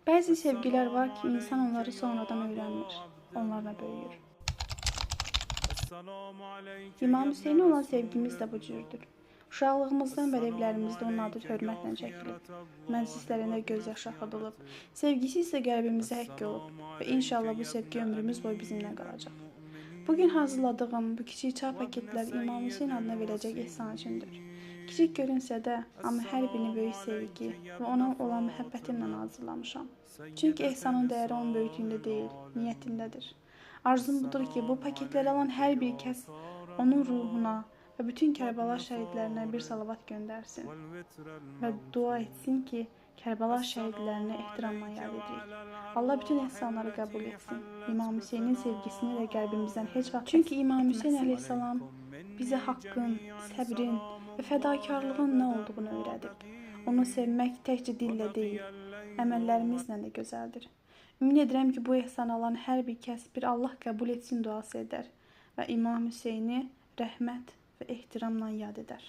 Bəzi sevgilər var ki, insan onları sonradan öyrənmir, onlarla böyüyür. İmam Hüseynə olan sevgimiz də bu cürdür. Uşaqlığımızdan bəri evlərimizdə onun adı hörmətlə çəkilib, məclislərində göz yaşı axıdılıb, sevgisi isə qəlbimizə həkk olub və inşallah bu sevgi ömrümüz boyu bizimlə qalacaq. Bugün hazırladığım bu kiçik çay paketləri İmam Hüseyn adına verəcək ehsan üçündür. Kiçik görünsə də, amma hər birini böyük sevgi və ona olan məhəbbətimlə hazırlamışam. Çünki ehsanın dəyəri onun böyüklüyündə deyil, niyyətindədir. Arzum budur ki, bu paketləri alan hər bir kəs onun ruhuna və bütün Kərbəla şəhidlərinə bir salavat göndərsin və dua etsin ki, Kərbəla şəhidlərini ehtiramla yad edirik. Allah bütün ehsanları qəbul etsin. İmam Hüseynin sevgisini də qəlbimizdən heç vaxt. Çünki İmam Hüseyn əleyhissalam bizə haqqın, səbrin və fədakarlığın nə olduğunu öyrədib. Onu sevmək təkcə dillə deyil, əməllərimizlə də gözəldir. Ümid edirəm ki, bu ehsanı alan hər bir kəs bir Allah qəbul etsin duası edər və İmam Hüseyni rəhmət və ehtiramla yad edər.